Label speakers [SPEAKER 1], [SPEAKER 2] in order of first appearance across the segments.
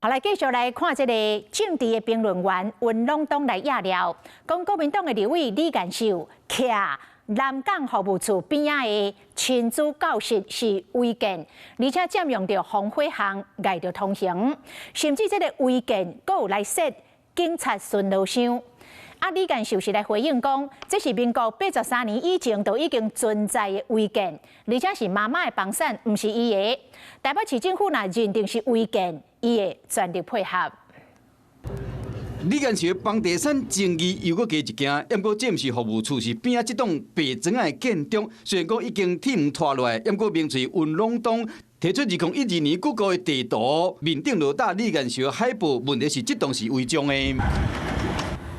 [SPEAKER 1] 好，來繼續來看這個政治的評論員溫朗東來掖料，講國民黨的立委李彥秀徛南港服務處邊仔的親子教室是違建，而且佔用著防火巷礙著通行，甚至這個違建閣有來設警察巡邏箱。啊，李彥秀是來回應講，這是民國83年以前就已經存在的違建，而且是媽媽的房產，毋是伊的。台北市政府若認定是違建，伊會全力配合。
[SPEAKER 2] 李彥秀房地產爭議又閣加一件，毋過這毋是服務處，是邊仔這棟白磚仔的建築，雖然講已經鐵門拖落來，毋過名嘴溫朗東提出2012年 Google 的地圖面頂落打李彥秀海報，問題是這棟是違章的。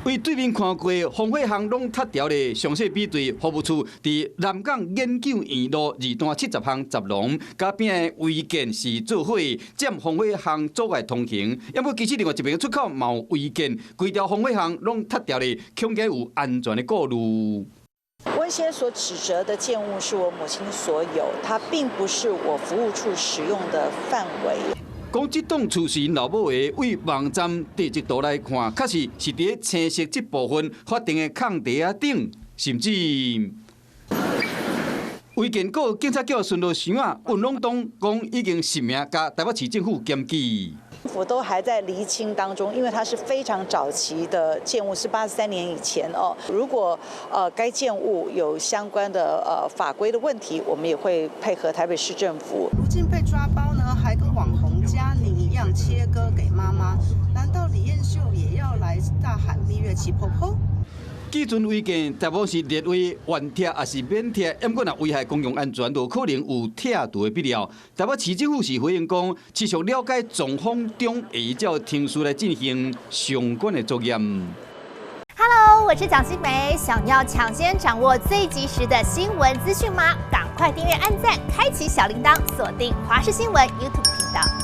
[SPEAKER 2] 為對面看過防火巷攏塌掉咧，詳細比對服務處佇南港研究院路二段70巷十廊，佮邊的違建是做伙佔防火巷阻礙通行。毋過其實另外一邊出口嘛有違建，規條防火巷攏塌掉咧，恐驚有安全的顧慮。
[SPEAKER 3] 溫先所指責的建物是我母親所有，它並不是我服務處使用的範圍。
[SPEAKER 2] 講這棟厝是𪜶老母的，對網站地籍圖來看，確實是佇青色這部分法定的空地仔頂，甚至違建閣警察局巡邏箱仔，溫朗東講已經實名共台北市政府檢舉。
[SPEAKER 3] 政府都還在釐清當中，因為它是非常早期的建物，是83年以前哦。如果該建物有相關的法規的問題，我們也會配合台北市政府。
[SPEAKER 4] 如今被抓包呢，還跟網紅佳寧一樣切割給媽媽，難道李彥秀也要來大喊蜜月期婆婆？
[SPEAKER 2] 既陣違建，大部分是列為原拆抑是免拆，毋過若危害公共安全，就可能有拆除的必要。台北市政府是回應講，持續了解狀況中，會依照程序來進行相關的作業。
[SPEAKER 5] Hello，我是蔣新梅，想要搶先掌握最及時的新聞資訊嗎？趕快訂閱、按讚、開啟小鈴鐺，鎖定華視新聞 YouTube 頻道。